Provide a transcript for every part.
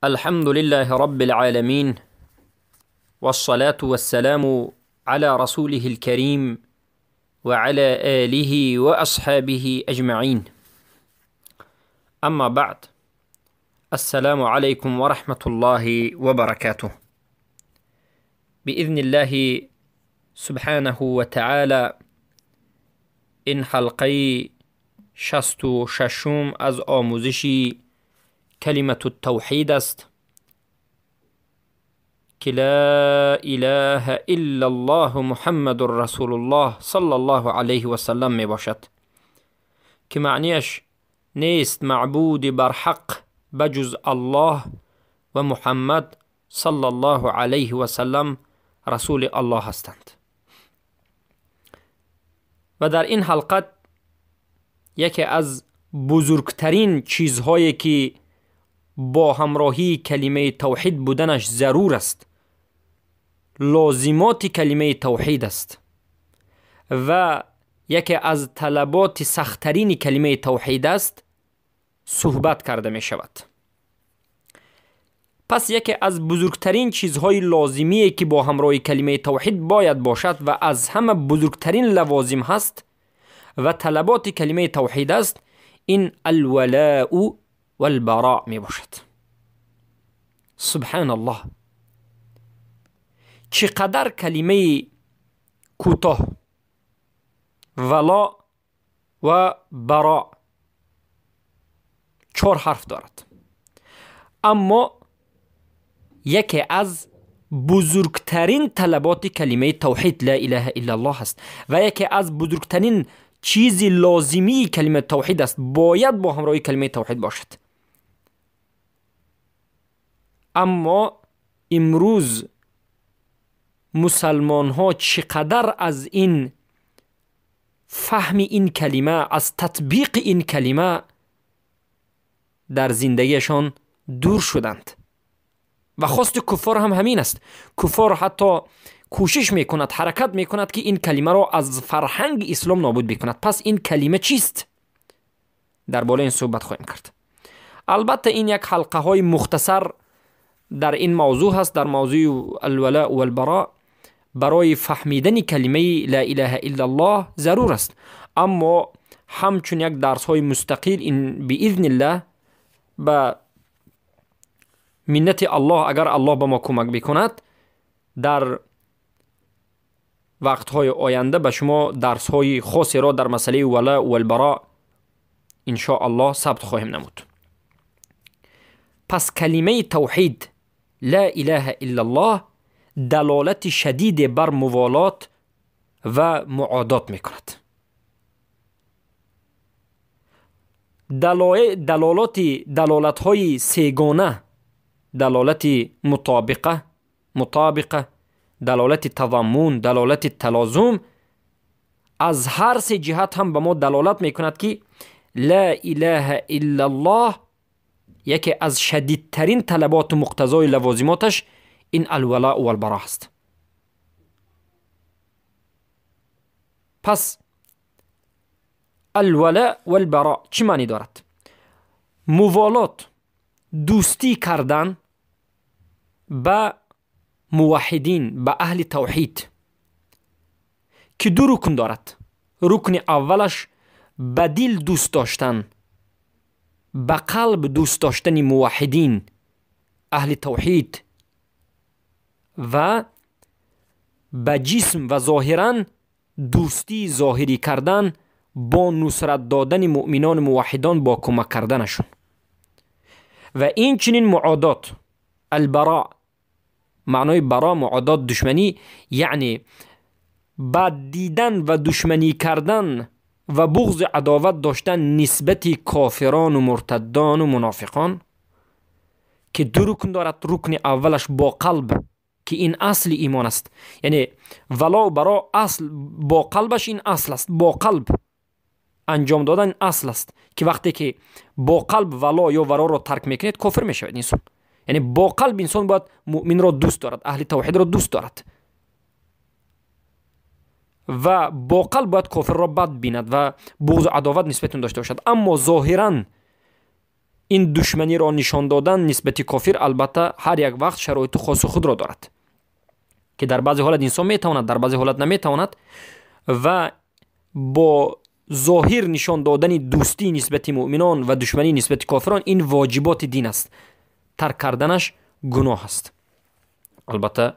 الحمد لله رب العالمين، والصلاة والسلام على رسوله الكريم وعلى آله وأصحابه أجمعين. أما بعد، السلام عليكم ورحمة الله وبركاته. بإذن الله سبحانه وتعالى این حلقه 66 از آموزش کلمة التوحید است که لا اله الا الله محمد رسول الله صلی الله علیه و سلم می باشد، که معنیش نیست معبود بر حق بجز الله و محمد صلی الله علیه و سلم رسول الله هستند. و در این حلقه یکی از بزرگترین چیزهایی که با همراهی کلمه توحید بودنش ضرور است، لازمات کلمه توحید است و یکی از طلبات سخت‌ترین کلمه توحید است، صحبت کرده می شود. پس یکی از بزرگترین چیزهای لازمی که با همراهی کلمه توحید باید باشد و از همه بزرگترین لوازم هست و طلبات کلمه توحید است، این الولاء والبراء می باشد. سبحان الله، چقدر کلمه کوتاه ولا و براء 4 حرف دارد، اما یکی از بزرگترین طلبات کلمه توحید لا اله الا الله است و یکی از بزرگترین چیز لازمی کلمه توحید است، باید با همراهی کلمه توحید باشد. اما امروز مسلمان ها چقدر از این فهم این کلمه، از تطبیق این کلمه در زندگیشان دور شدند و خواست کفار هم همین است. کفار حتی کوشش میکند، حرکت میکند که این کلمه را از فرهنگ اسلام نابود بکند. پس این کلمه چیست؟ در بالای این صحبت خواهیم کرد. البته این یک حلقه های مختصر در این موضوع هست، در موضوع الولاء والبراء. برای فهمیدن کلمه لا اله الا الله ضرور است، اما همچون یک درس های مستقل این باذن الله به منت الله، اگر الله به ما کمک بکند، در وقتهای آینده به شما درسهای خاصی را در مسئله ولاء والبراء ان شاء الله ثبت خواهیم نمود. پس کلمه توحید لا اله الا الله دلالت شدید بر موالات و معادات میکند. دلالت های سه‌گانه، دلالت مطابقه، دلالت تضمن، دلالت تلازم، از هر سه جهت هم به ما دلالت میکند که لا اله الا الله یکی از شدیدترین طلبات و مقتضای لوازماتش این الولاء والبراء است. پس الولاء والبراء چی معنی دارد؟ موالات، دوستی کردن به موحدین، به اهل توحید، که دو رکن دارد. رکن اولش به دل دوست داشتن، به قلب دوست داشتن موحدین، اهل توحید، و به جسم و ظاهرا دوستی ظاهری کردن با نصرت دادن مؤمنان موحدان، با کمک کردنشون. و این چنین معادات، البراء، معنای برا معادات دشمنی، یعنی بد دیدن و دشمنی کردن و بغض عداوت داشتن نسبت کافران و مرتدان و منافقان، که دو رکن دارد. رکن اولش با قلب که این اصل ایمان است، یعنی ولا و برا اصل با قلبش این اصل است، با قلب انجام دادن اصل است که وقتی که با قلب ولا یا ورا را ترک میکنید کافر میشود انسان. یعنی با قلب انسان باید مؤمن را دوست دارد، اهل توحید را دوست دارد، و با قلب باید کافر را بد بیند و بغض و عداوت نسبت داشته باشد. اما ظاهرا Ин душманиро нишон додан нисбати кофир албатта ҳар як вақт шароити хоси худро дорад, ки дар баъзе ҳолат инсон метавонад, дар баъзе ҳолат наметавонад. Ва бо зоҳир нишон додани дӯстӣ нисбати муъминон ва душманӣ нисбати кофирон ин воҷиботи дин аст, тарк карданаш гуноҳ аст. Албатта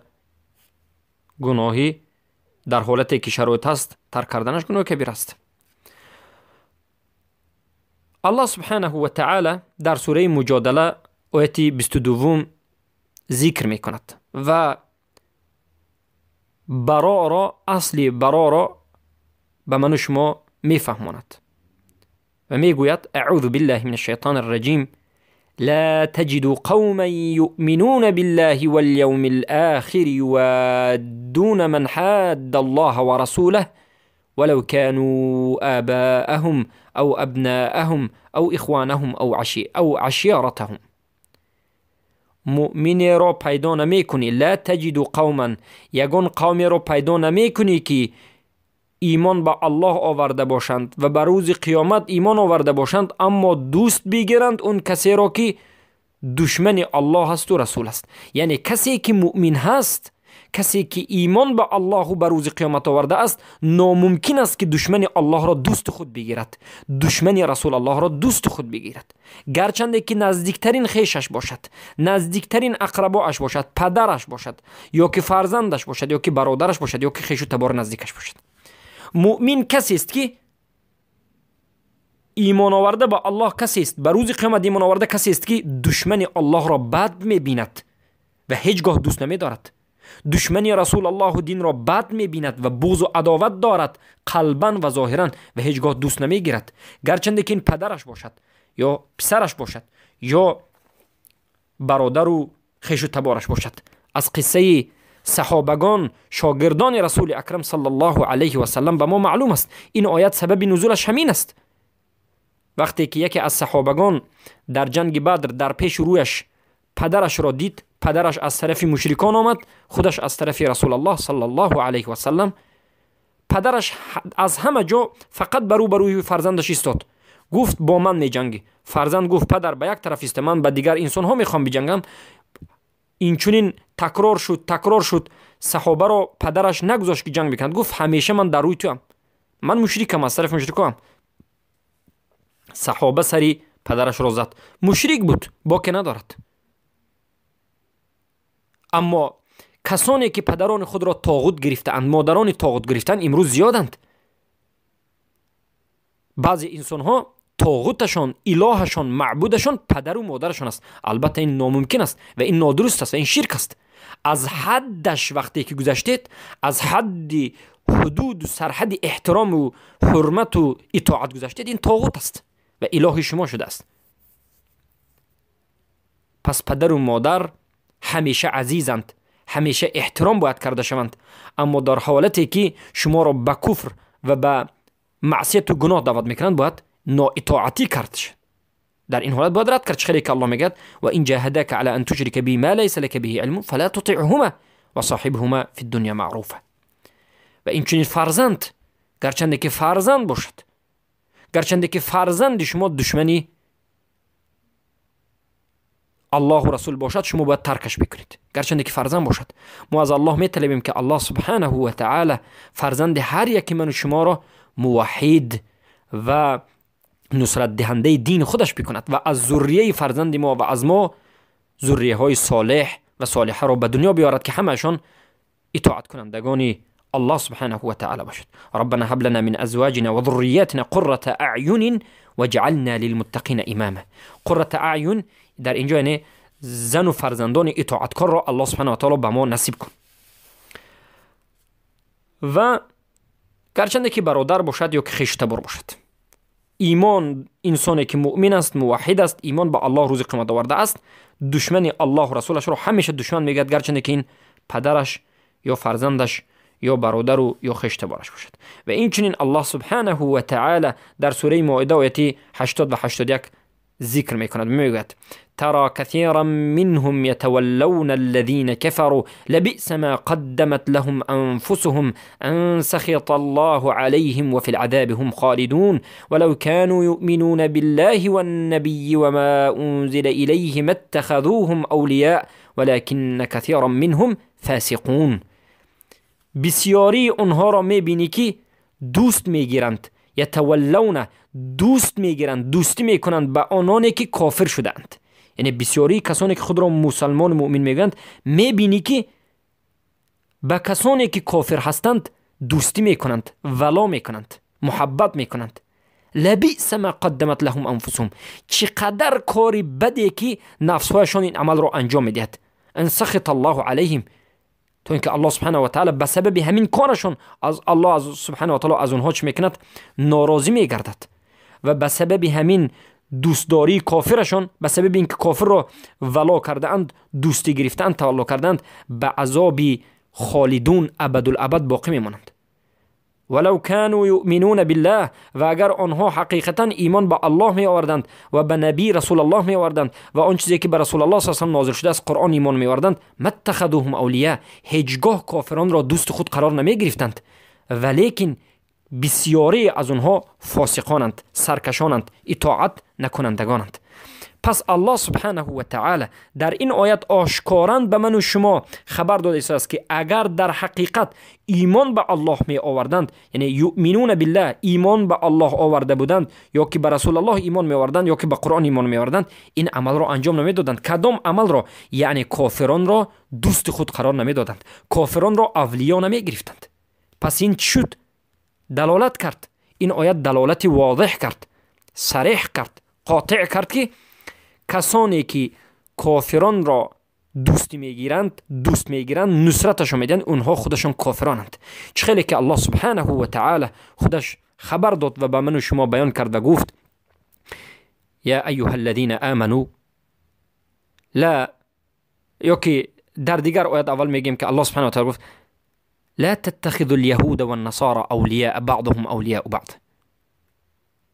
гуноҳи дар ҳолате ки шароит ҳаст тарк карданаш гуноҳи кабир аст. Аллоҳ субҳанаҳу ва таъала дар сураи Муҷодала ояти 22 зикр мекунад ва бароро, асли бароро ба ману шумо мефаҳмонад ва мегӯяд: аъузу биллаҳи мин ашшайтони арраҷим لا تجد قوما يؤمنون بالله واليوم الآخر يوادون من حاد الله ورسوله ولو كانوا آباءهم أو أبناءهم أو إخوانهم أو عشيرتهم. مؤمنی را پیدا نمیکنی، لا تجد قوما، یگان قومی را پیدا نمیکنی که ایمان به الله آورده باشند و به روز قیامت ایمان آورده باشند، اما دوست بگیرند اون کسی را که دشمن الله است و رسول است. یعنی کسی که مؤمن هست، کسی که ایمان به الله و به روز قیامت آورده است، ناممکن است که دشمن الله را دوست خود بگیرد، دشمن رسول الله را دوست خود بگیرد، گرچنده که نزدیکترین خویشش باشد، نزدیکترین اقرباش باشد، پدرش باشد، یا که فرزندش باشد، یا که برادرش باشد، یا که خویش و تبار نزدیکش باشد. مؤمن کسی است که ایمان آورده به الله کسی است، به روز قیامت ایمان آورده کسی است که دشمن الله را بد میبیند و هیچگاه دوست نمیدارد، دشمن رسول الله و دین را بد میبیند و بغض و عداوت دارد قلبا و ظاهرا و هیچگاه دوست نمیگیرد، گرچنده که این پدرش باشد یا پسرش باشد یا برادر و خویش و تبارش باشد. از قصه صحابگان شاگردان رسول اکرم صلی الله علیه و سلم به ما معلوم است این آیت سبب نزولش همین است. وقتی که یکی از صحابگان در جنگ بدر در پیش رویش پدرش را دید، پدرش از طرف مشرکان آمد، خودش از طرف رسول الله صلی الله علیه و سلم، پدرش از همه جا فقط بر روی فرزندش ایستاد، گفت با من میجنگی. فرزند گفت پدر به یک طرف ایست، من به دیگر انسان ها میخوام بجنگم. اینچنین تکرار شد، تکرار شد. صحابه را پدرش نگذاشت که جنگ بکند، گفت همیشه من در روی توام، من مشرکم، از طرف مشرکام. صحابه سری پدرش را زد، مشرک بود، باک ندارد. اما کسانی که پدران خود را طاغوت گرفتند، مادران طاغوت گرفتند، امروز زیادند. بعضی انسان ها طاغوتشان، الهشان، معبودشان پدر و مادرشان است. البته این ناممکن است و این نادرست است و این شرک است. از حدش وقتی که گذشتید، از حد حدود و سرحد احترام و حرمت و اطاعت گذشتید، این طاغوت است و اله شما شده است. پس پدر و مادر همیشه عزیزند، همیشه احترام باید کرده شوند، اما در حالتی که شما را به کفر و به معصیت و گناه دعوت میکنند، باید نااطاعتی کرد. در این حالت باید رد کرد. خیلی که الله میگه و این جاهداک علی ان تشرک بی ما لیس لک به علم فلا تطعهما و صاحبهما فی الدنیا معروفا. و این چنین فرزند، گرچنده که فرزند باشد، گرچنده که فرزند شما دشمنی الله و رسول باشد، شما باید ترکش بکنید، گرچنده که فرزند باشد. ما از الله میطلبیم که الله سبحانه و تعالی فرزند هر یک من و شما را موحد و نصرت دهنده دین خودش بکند و از ذریه فرزند ما و از ما ذریه های صالح و صالحه را به دنیا بیارد که همشان اطاعت کنندگان الله سبحانه و تعالی باشد. ربنا هب لنا من ازواجنا وذرياتنا قرة اعین واجعلنا للمتقین اماما. قرة اعین در اینجا یعنی زن و فرزندان اطاعتکار را الله سبحانه و تعالی به ما نصیب کن. و گرچنده که برادر باشد یا که خویش تبار باشد، ایمان انسانی که مؤمن است، موحد است، ایمان به الله روز قیامت آورده است، دشمن الله و رسولش را همیشه دشمن میگوید، گرچنده که این پدرش یا فرزندش یا برادر و یا خویش تبارش باشد. و این چنین الله سبحانه و تعالی در سوره مائده آیه 80 و 81 ذکر میکند، میگوید ترى كثيرا منهم يتولون الذين كفروا لبئس ما قدمت لهم أنفسهم أن سخط الله عليهم وفي العذاب هم خالدون ولو كانوا يؤمنون بالله والنبي وما أنزل إليه ما اتخذوهم أولياء ولكن كثيرا منهم فاسقون. بسیاری آنها را میبینی که دوست میگیرند، یتولون دوست میگیرند، دوستی میکنند به آنانی که کافر شدند. یعنی بسیاری کسانی که خود را مسلمان مؤمن میگویند میبینی که به کسانی که کافر هستند دوستی میکنند، ولا میکنند، محبت میکنند. لبئس ما قدمت لهم انفسهم، چقدر کاری بدی که نفسهایشان این عمل را انجام میدهد. ان سخط الله علیهم، تا اینکه الله سبحانه و تعالی به سبب همین کارشان از الله سبحانه و تعالی از اونها چی میکند؟ ناراضی میگردد. و به سبب همین دوستداری کافرشان، به سبب اینکه کافر را ولا کرده اند، دوستی گرفتند، تولا کردند، به عذاب خالدون ابدالابد باقی میمانند. ولو كانوا یؤمنون بالله، و اگر آنها حقیقتا ایمان به الله می آوردند و به نبی رسول الله می آوردند و آن چیزی که به رسول الله صلی الله علیه و سلم نازل شده از قرآن ایمان می آوردند، ما اتخذوهم اولیاء، هیچگاه کافران را دوست خود قرار نمی گرفتند. ولیکن بسیاری از آنها فاسقانند، سرکشانند، اطاعت نکنندگانند. پس الله سبحانه و تعالی در این آیت آشکارا به من و شما خبر داده است که اگر در حقیقت ایمان به الله می آوردند، یعنی یؤمنون بالله، ایمان به الله آورده بودند، یا که به رسول الله ایمان می آوردند، یا که به قرآن ایمان می آوردند، این عمل را انجام نمی دادند. کدام عمل را؟ یعنی کافران را دوست خود قرار نمی دادند، کافران را اولیا نمی گرفتند. پس این چی شد؟ دلالت کرد، این آیت دلالت واضح کرد، صریح کرد، قاطع کرد که کسانی که کافران را دوست میگیرند، دوست میگیرند، نصرتشان میدهند، اونها خودشان کافرانند. چه خیلی که الله سبحانه و تعالی خودش خبر داد و به من و شما بیان کرد و گفت یا ایها الذین آمنوا لا، یا که در دیگر آیت اول میگیم که الله سبحانه و تعالی گفت لا تتخذوا اليهود والنصارى اولیاء بعضهم اولیاء بعض.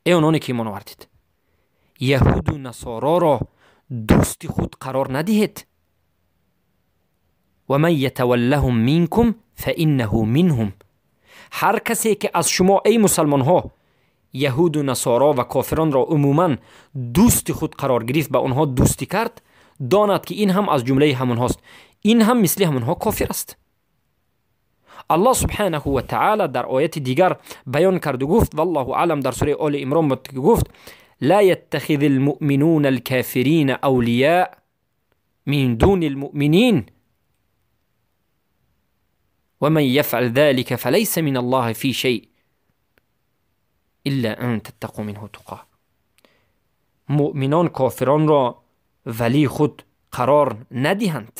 ای آنانی که ایمان آوردید، یهود و نصارا را دوست خود قرار ندهید. و من یتولهم منکم فانه منهم، هر کسی که از شما ای مسلمان ها یهود و نصارا و کافران را عموما دوست خود قرار گرفت، به آنها دوستی کرد، داند که این هم از جمله همون هاست، این هم مثل همونها کافر است. الله سبحانه و تعالی در آیت دیگر بیان کرد و گفت، والله اعلم، در سوره آل عمران گفت لا يتخذ المؤمنون الكافرين أولياء من دون المؤمنين ومن يفعل ذلك فليس من الله في شيء إلا أن تتقوا منه تقاه. مؤمنان کافران را ولی خود قرار ندهند.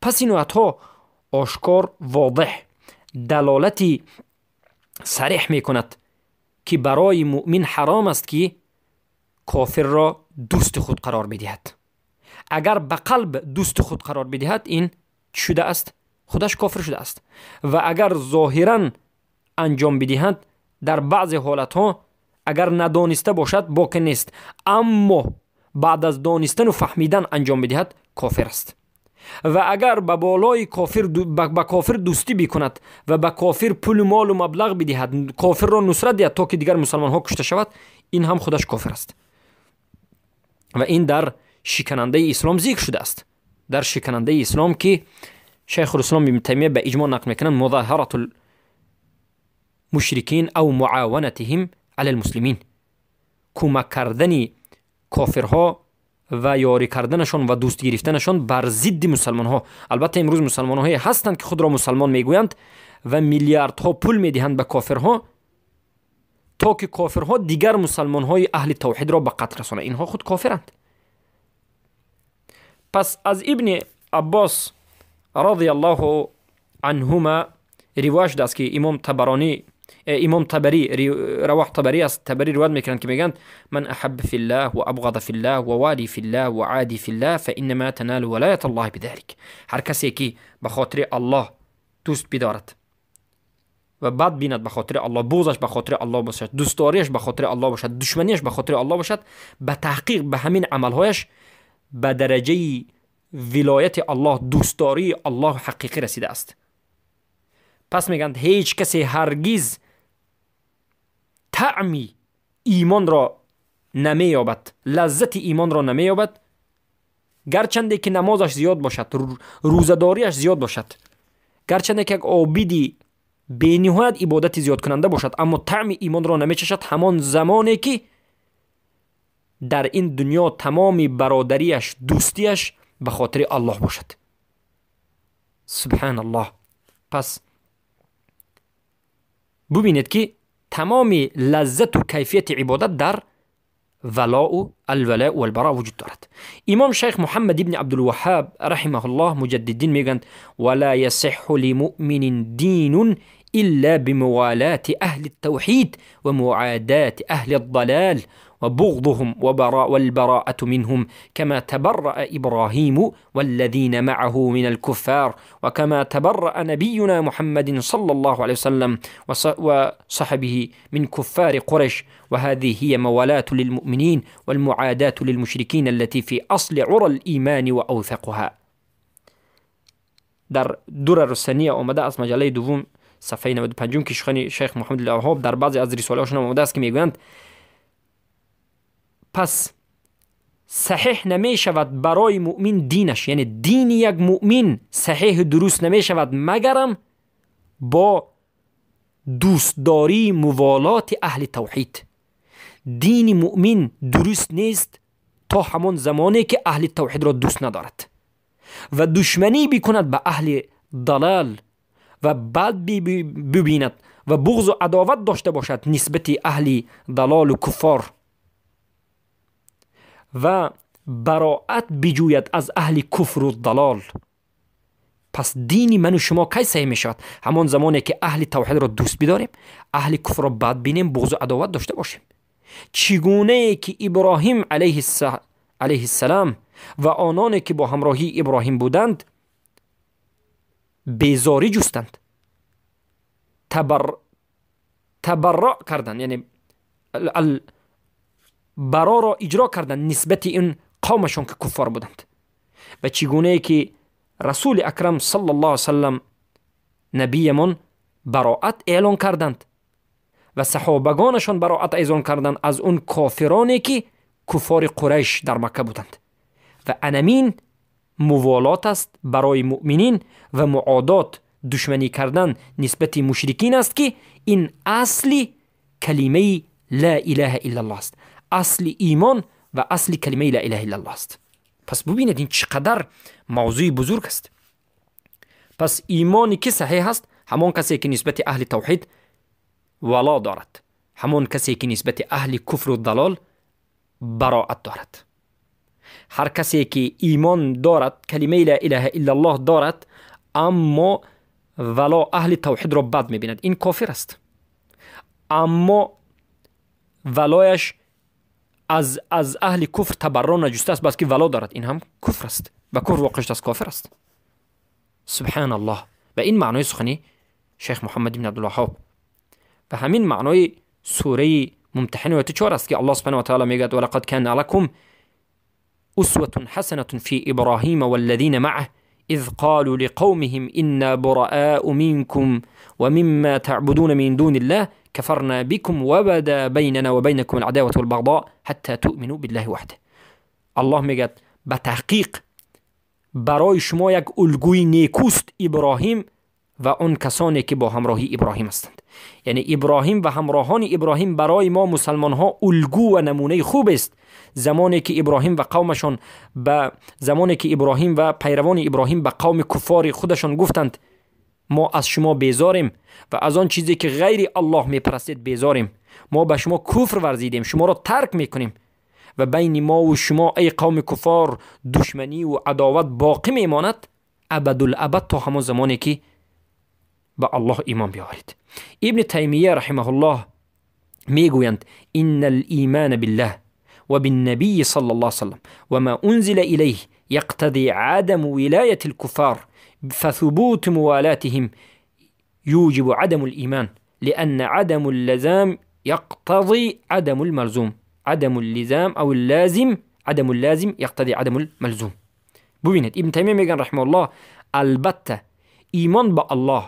پس این آیت‌ها آشکار، واضح، دلالتی صریح میکند که برای مؤمن حرام است که کافر را دوست خود قرار بدهد. اگر به قلب دوست خود قرار بدهد، این شده است؟ خودش کافر شده است. و اگر ظاهرا انجام بدهد، در بعض حالتها اگر ندانسته باشد باک نیست، اما بعد از دانستن و فهمیدن انجام بدهد کافر است. و اگر به بالای کافر به کافر دوستی بکند و به کافر پول و مال و مبلغ بدهد، کافر را نصرت دهد تا که دیگر مسلمان ها کشته شود، این هم خودش کافر است. و این در شکننده اسلام ذکر شده است. در شکننده اسلام که شیخ الاسلام ابن تیمیه به اجماع نقل میکنند، مظاهرة المشرکین او معاونتهم علی المسلمین، کمک کردن کافرها و یاری کردنشان و دوست گرفتنشان بر ضد مسلمان ها. البته امروز مسلمان های هستند که خود را مسلمان میگویند و میلیاردها پول میدهند به کافرها تا که کافرها دیگر مسلمان های اهل توحید را به قتل رسانند. اینها خود کافرند. پس از ابن عباس رضی الله عنهما روایت شده است که امام طبرانی، امام طبری، رواه طبری است، طبری روایت میکنند که میگند من احب فی الله و ابغض فی الله و والی فی الله و عادی فی الله فانما تنال ولایت الله بذلك. هر کسی که به خاطر الله دوست بدارد ва бад бинад ба хотири Аллоҳ, буғзаш ба хотири Аллоҳ бошад, дӯстдориаш ба хотири Аллоҳ бошад, душманиаш ба хотири Аллоҳ бошад, ба таҳқиқ ба ҳамин амалҳояш ба дараҷаи вилояти Аллоҳ, дӯстдории Аллоҳ ҳақиқӣ расидааст. Пас мегӯянд ҳеҷ касе ҳаргиз таъми имонро намеёбад, лаззати имонро намеёбад, гарчанде ки намозаш зиёд бошад, рӯзадориаш зиёд бошад, гарчанде ки як обиди бениҳоят ибодати зиёдкунанда бошад, аммо таъми имонро намечашад ҳамон замоне ки дар ин дунё тамоми бародариаш, дӯстиаш ба хотири Аллоҳ бошад. Субҳаналлоҳ. Пас бубинед ки тамоми лаззату кайфияти ибодат дар валоу алвалоу валбаро вуҷуд дорад. Имом шайх Муҳаммад ибни Абдулваҳҳаб раҳимаҳуллоҳ муҷаддиддин мегӯянд: вала ясиҳҳу лимуъминин динун إلا بموالاة أهل التوحيد ومعاداة أهل الضلال وبغضهم والبراءة منهم، كما تبرأ إبراهيم والذين معه من الكفار، وكما تبرأ نبينا محمد صلى الله عليه وسلم وصحبه من كفار قريش. وهذه هي موالاة للمؤمنين والمعاداة للمشركين التي في أصل عرى الإيمان وأوثقها. در درر السنية آمده از مجله دوم صفحه 95 که شیخ محمد الوهاب در بعضی از رساله‌هاشون آمده است که میگویند پس صحیح نمیشود برای مؤمن دینش، یعنی دین یک مؤمن صحیح درست نمیشود مگرم با دوستداری موالات اهل توحید. دین مؤمن درست نیست تا همان زمانی که اهل توحید را دوست ندارد و دشمنی بکند به اهل ضلال و بد ببیند و بغض و عداوت داشته باشد نسبت اهل ضلال و کفار و براعت بجوید از اهل کفر و ضلال. پس دین من و شما کی صحیح می شود؟ همان زمانی که اهل توحید را دوست بداریم، اهل کفر را بد بینیم، بغض و عداوت داشته باشیم. چگونه که ابراهیم علیه السلام و آنانی که با همراهی ابراهیم بودند بیزاری جستند، تبرع کردند، یعنی برا را اجرا کردند نسبت این قومشان که کفار بودند. و چگونه که رسول اکرم صلی الله علیه وسلم نبیمان براعت اعلان کردند و صحابگانشان براعت اعلان کردند از اون کافرانی که کفار قریش در مکه بودند. و انمین موالات است برای مؤمنین و معادات دشمنی کردن نسبت مشرکین است که این اصل کلمه لا اله الا الله است، اصل ایمان و اصل کلمه لا اله الا الله است. پس ببینید این چقدر موضوع بزرگ است. پس ایمانی که صحیح است همان کسی که نسبت اهل توحید ولا دارد، همان کسی که نسبت اهل کفر و ضلال براعت دارد. هر کسی که ایمان دارد، کلمه لا اله الا الله دارد، اما ولا اهل توحید را بد میبیند، این کافر است. اما ولایش از اهل کفر تبرع نجسته است، بس که ولا دارد، این هم کفر است و کفر واقع است، کافر است. سبحان الله. و این معنای سخنی شیخ محمد بن عبدالوهاب و همین معنای سوره ممتحنه آیت 4 است که الله سبحانه و تعالی میگوید ولقد کان لکم أسوة حسنة في إبراهيم والذين معه إذ قالوا لقومهم إنا براء منكم ومما تعبدون من دون الله كفرنا بكم وبدا بيننا وبينكم العداوة والبغضاء حتى تؤمنوا بالله وحده. الله میگه به تحقیق برای شما یک الگوی نیکوست ابراهیم و آن کسانی که با همراهی ابراهیم هستند. یعنی ابراهیم و همراهان ابراهیم برای ما مسلمان ها الگو و نمونه خوب است. زمانی که ابراهیم و قومشان به زمانی که ابراهیم و پیروان ابراهیم به قوم کفار خودشان گفتند ما از شما بیزاریم و از آن چیزی که غیر الله میپرستید بیزاریم، ما به شما کفر ورزیدیم، شما را ترک میکنیم و بین ما و شما ای قوم کفار دشمنی و عداوت باقی میماند ابدالابد تا همان زمانی که به الله ایمان بیاورید. ابن تیمیه رحمه الله میگویند ان الایمان بالله وبالنبي صلى الله عليه وسلم وما أنزل إليه يقتضي عدم ولاية الكفار فثبوت موالاتهم يوجب عدم الإيمان، لأن عدم اللزام يقتضي عدم الملزوم. عدم اللزام أو اللازم، عدم اللازم يقتضي عدم الملزوم. ببینید ابن تیمیه میگن رحمه الله البته ایمان به الله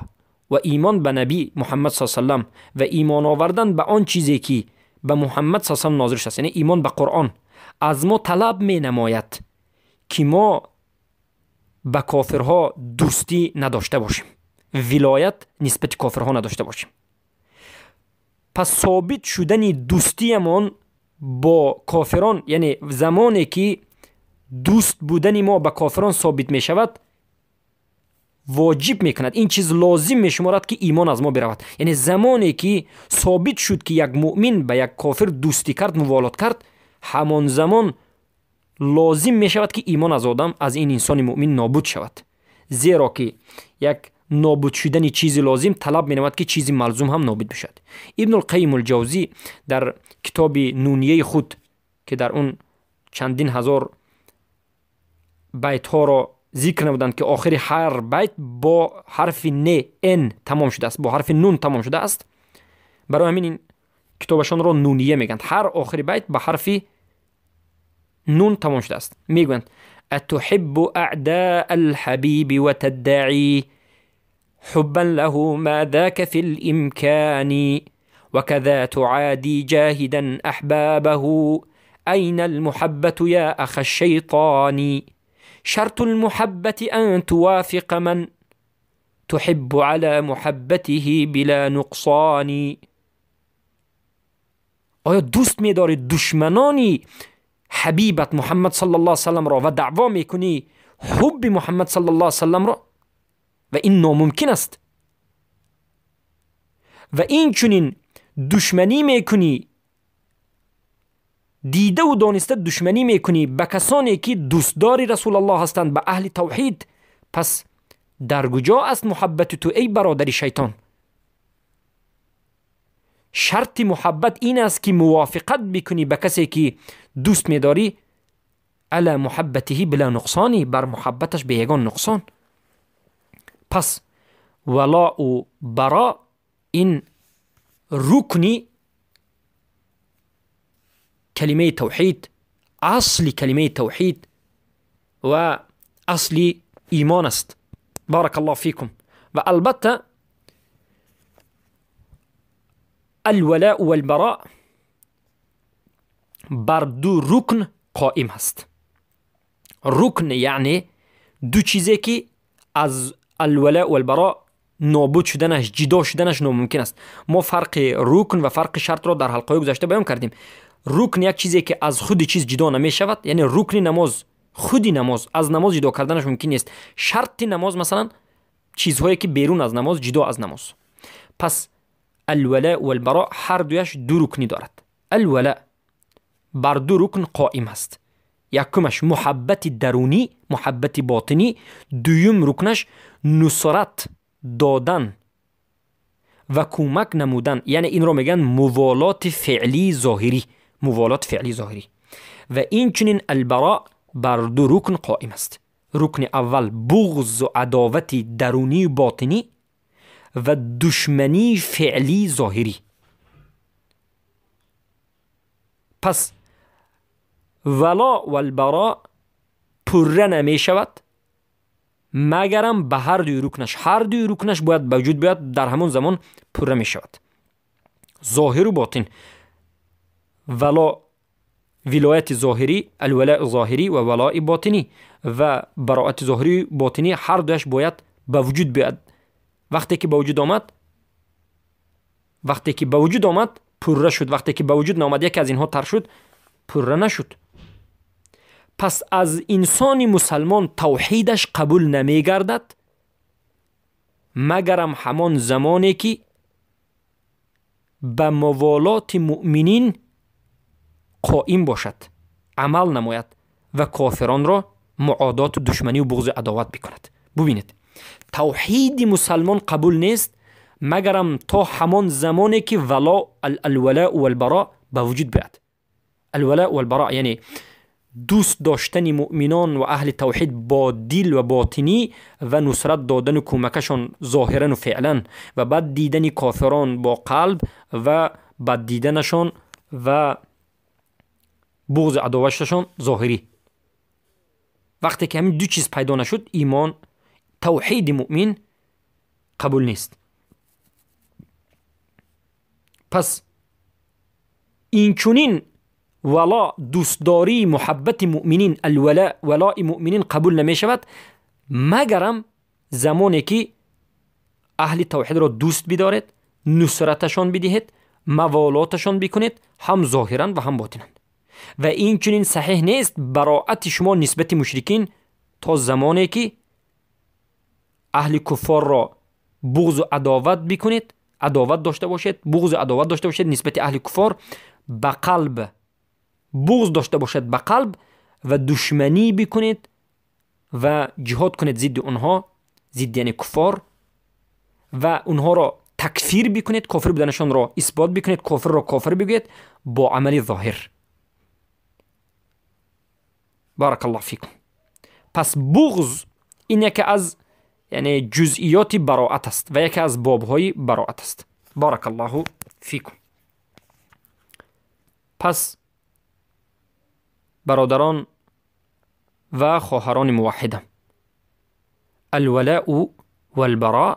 و ایمان به نبی محمد صلی الله علیه و سلم و ایمان آوردن به آن چیزی که به محمد صلی الله علیه و سلم نازل شده است، یعنی ایمان به قرآن، از ما طلب می نماید که ما به کافرها دوستی نداشته باشیم، ولایت نسبت کافرها نداشته باشیم. پس ثابت شدن دوستیمان با کافران، یعنی زمانی که دوست بودن ما به کافران ثابت می شود، واجب می کند، این چیز لازم می شمارد که ایمان از ما برود. یعنی زمانی که ثابت شد که یک مؤمن به یک کافر دوستی کرد، موالات کرد، همان زمان لازم می شود که ایمان از آدم، از این انسان مؤمن نابود شود. زیرا که یک نابود شدن چیزی لازم طلب می نماید که چیزی ملزوم هم نابود بشود. ابن القیم الجوزی در کتاب نونیه خود که در اون چندین هزار بیت ها را ذکر نمودند که آخر هر بیت با حرف ن ان تمام شده است، با حرف نون تمام شده است، برای همین این کتابشان را نونیه میگند. هر آخر بیت به حرف نون تمام شده است. میگویند اتحب اعداء الحبیب وتدعی حبا له ما ذاك في الامكان وكذا تعادي جاهدا احبابه اين المحبة يا اخ الشيطان. شرط المحبة أن توافق من تحب على محبته بلا نقصان. آیا دوست می‌داری دشمنانی حبیبت محمد صلی الله علیه وسلم را و دعوا میکنی حب محمد صلی الله علیه وسلم را؟ و این ناممکن است. و این چنین دشمنی میکنی، دیده و دانسته دشمنی میکنی به کسانی که دوستدار رسول الله هستند، به اهل توحید، پس در کجا است محبت تو ای برادر شیطان؟ شرط محبت این است که موافقت بکنی به کسی که دوست میداری، علی محبته بلا نقصانی، بر محبتش به یگان نقصان. پس ولا و برا این رکنی کلمه توحید، اصل کلمه توحید و اصل ایمان است. بارک الله فیکم. و البته الولاء والبراء بر دو رکن قائم هست. رکن یعنی دو چیزی که از الولاء والبراء نابود شدنش، جدا شدنش ناممکن است. ما فرق رکن و فرق شرط را در حلقه گذشته بیان کردیم. رکن یک چیزی که از خود چیز جدا نمی شود، یعنی رکن نماز، خودی نماز از نماز جدا کردنش ممکن نیست. شرط نماز مثلا چیزهایی که بیرون از نماز، جدا از نماز. پس الولاء والبراء هر دویش دو رکنی دارد. الولاء بر دو رکن قائم است. یکمش محبت درونی، محبت باطنی. دویم رکنش نصرت دادن و کمک نمودن، یعنی این رو میگن موالات فعلی ظاهری، موالات فعلی ظاهری. و این چنین البراء بر دو رکن قائم است. رکن اول بغض و عداوت درونی و باطنی و دشمنی فعلی ظاهری. پس ولا والبراء پره نمی شود مگرم به هر دوی رکنش، هر دوی رکنش باید به وجود بیاد، در همون زمان پره می شود، ظاهر و باطن. ولا ولایت ظاهری، الولاء ظاهری و ولاء باطنی و براءت ظاهری و باطنی، هر دویش باید به وجود بیاد. وقتی که به وجود آمد، وقتی که به وجود آمد پره شد، وقتی که به وجود نامد یکی از اینها تر شد، پره نشد. پس از انسان مسلمان توحیدش قبول نمی گردد مگرم همان زمانی که به موالات مؤمنین قائم باشد، عمل نماید و کافران را معادات و دشمنی و بغض و عداوت بکند. ببینید توحید مسلمان قبول نیست مگرم تا همان زمانی که ولا الولاء والبراء به وجود بیاد. الولاء والبراء یعنی дӯст доштани муъминон ва аҳли тавҳид бо дил ва ботинӣ ва нусрат додану кӯмакашон зоҳирану феълан ва бад дидани кофирон бо қалб ва бад диданашон ва буғзу адоваташон зоҳирӣ. Вақте ки ҳамин ду чиз пайдо нашуд, имон, тавҳиди муъмин қабул нест. Пас инчунин вало, дӯстдории муҳаббати муъминин, алвала, валои муъминин қабул намешавад, магарам замоне ки аҳли тавҳидро дӯст бидоред, нусраташон бидиҳед, маволоташон бикунед, ҳам зоҳиран ва ҳам ботинан. Ва инчунин саҳеҳ нест бароати шумо нисбати мушрикин то замоне ки аҳли куффорро буғзу адоват бикунед, адоват дошта бошед, буғзу адоват дошта бошед нисбати аҳли куффор ба қалб, буғз дошта бошад ба қалб ва душманӣ бикунед ва ҷиҳод кунед зидди онҳо, зидди яъне куффор, ва онҳоро такфир бикунед, кофир буданашонро исбот бикунед, кофирро кофир бигӯед бо амали зоҳир. Баракаллоҳу фикум. Пас буғз ин яке аз яъне ҷузъиёти бароат аст ва яке аз бобҳои бароат аст. Баракаллоҳу фикум. Пас бародарон ва хоҳарони муваҳҳидам, алвалаъу валбаро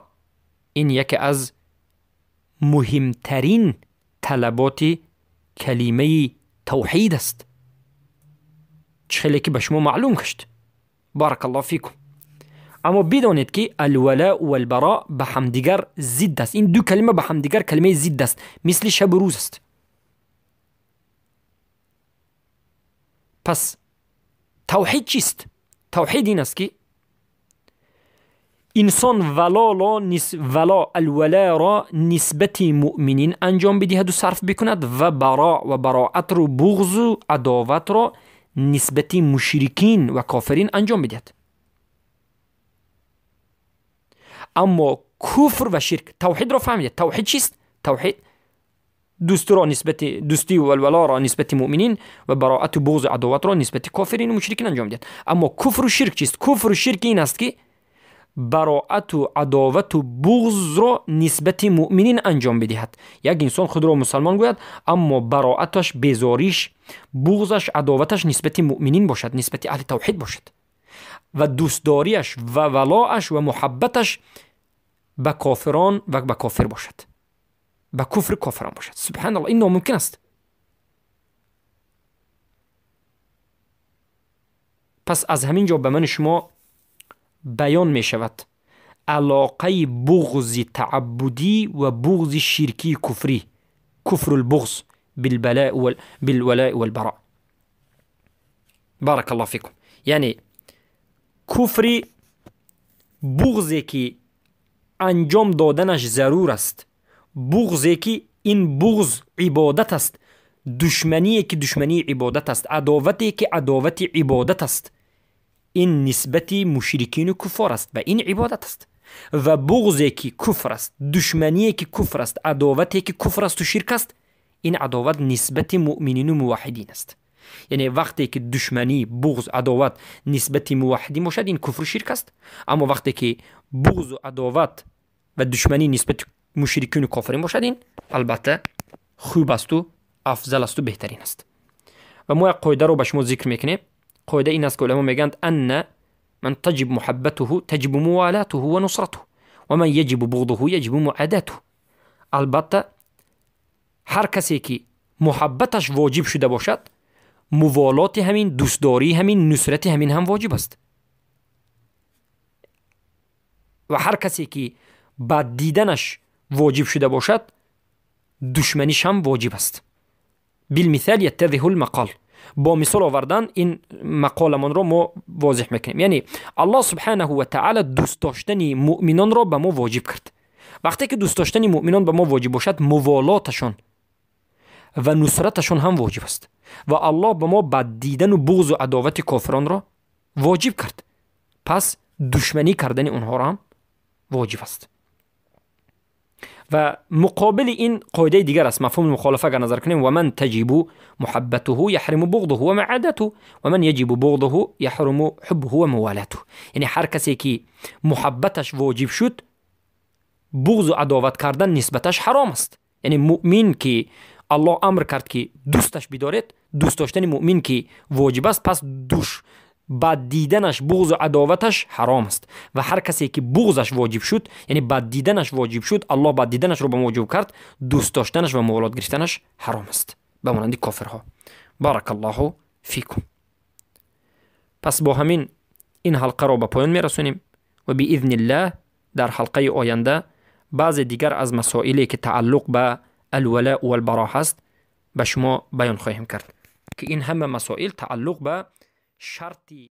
ин яке аз муҳимтарин талаботи калимаи тавҳид аст, чӣ хеле ки ба шумо маълум гашт. Баракаллоҳу фикум. Аммо бидонед ки алвалаъу валбаро ба ҳамдигар зидд аст. Ин ду калима ба ҳамдигар калимаи зидд аст, мисли шабу рӯз аст. Пас тавҳид чист? Тавҳид ин аст ки инсон вало алваларо нисбати муъминин анҷом бидиҳаду сарф бикунад ва баро ва бароатро, буғзу адоватро нисбати мушрикин ва кофирин анҷом бидиҳад. Аммо куфр ва ширк, тавҳидро фаҳмидед. Тавҳид чист? Тавҳид дӯстиро нисбати дӯстӣ валвалоро нисбати муъминин ва бароату буғзу адоватро нисбати кофирину мушрикин анҷом диҳад. Аммо куфру ширк чист? Куфру ширк ин аст ки бароату адовату буғзро нисбати муъминин анҷом бидиҳад. Як инсон худро мусалмон гӯяд, аммо бароаташ, безориш, буғзаш, адоваташ нисбати муъминин бошад, нисбати аҳли тавҳид бошад ва дӯстдориаш ва валоаш ва муҳаббаташ ба кофирон ва ба кофир бошад, ба куфри кофирон бошад. Субҳаналлоҳ, ин номумкин аст. Пас аз ҳамин ҷо ба мани шумо баён мешавад алоқаи буғзи тааббудӣ ва буғзи ширкии куфрӣ, куфрул буғз билвалаи валбаро. Баракаллоҳу фикум. Яъне куфри буғзе ки анҷом доданаш зарур аст, буғзе ки ин буғз ибодат аст, душмание ки душмании ибодат аст, адовате ки адовати ибодат аст, ин нисбати мушрикину куффор аст ва ин ибодат аст. Ва буғзе ки куфр аст, душмание ки куфр аст, адовате ки куфр асту ширк аст, ин адоват нисбати муъминину муваҳҳидин аст. Яъне вақте ки душманӣ, буғз, адоват нисбати муваҳҳидин бошад, ин куфру ширк аст. Аммо вақте ки буғзу адоват ва душманӣ нисбати мушрикину кофирин бошад, ин албатта хуб асту афзал асту беҳтарин аст. Ва мо як қоидаро ба шумо зикр мекунем. Қоида ин аст ки уламо мегӯянд: анна ман таҷиб муҳаббатуҳу таҷибу мувалатуҳу ва нусратуҳу ва ман яҷибу буғдуҳу яҷибу муадатуҳу. Албатта ҳар касе ки муҳаббаташ воҷиб шуда бошад, муволоти ҳамин, дӯстдории ҳамин, нусрати ҳамин ҳам воҷиб аст. Ва ҳар касе ки бад диданаш воҷиб шуда бошад, душманиш ҳам воҷиб аст. Билмисал яттадиҳу лмақол. Бо мисол овардан ин мақоламонро мо возеҳ мекунем. Яъне Аллоҳ субҳанаҳу ва таъала дӯст доштани муъминонро ба мо воҷиб кард. Вақте ки дӯст доштани муъминон ба мо воҷиб бошад, муволоташон ва нусраташон ҳам воҷиб аст. Ва Аллоҳ ба мо бад дидану буғзу адовати кофиронро воҷиб кард. Пас душманӣ кардани онҳоро ҳам воҷиб аст. و مقابل این قاعده دیگر است، مفهوم مخالفه اگر نظر کنیم، و من تجب محبته یحرم بغضه و معادته و من یجب بغضه یحرم حبه و موالاته. یعنی هر کسی که محبتش واجب شد، بغض و عداوت کردن نسبتش حرام است. یعنی مؤمن که الله امر کرد که دوستش بدارید، دوست داشتن مؤمن که واجب است، پس دوش بد دیدنش، بغض و عداوتش حرام است. و هر کسی که بغضش واجب شد، یعنی بد دیدنش واجب شد، الله بد دیدنش رو به موجب کرد، دوست داشتنش و موالات گرفتنش حرام است، به مانند کافرها. بارک الله فیکم. پس با همین این حلقه را به پایان میرسونیم و باذن الله در حلقه آینده بعض دیگر از مسائلی که تعلق به الولاء و البراء هست به شما بیان خواهیم کرد که این همه مسائل تعلق به شرطی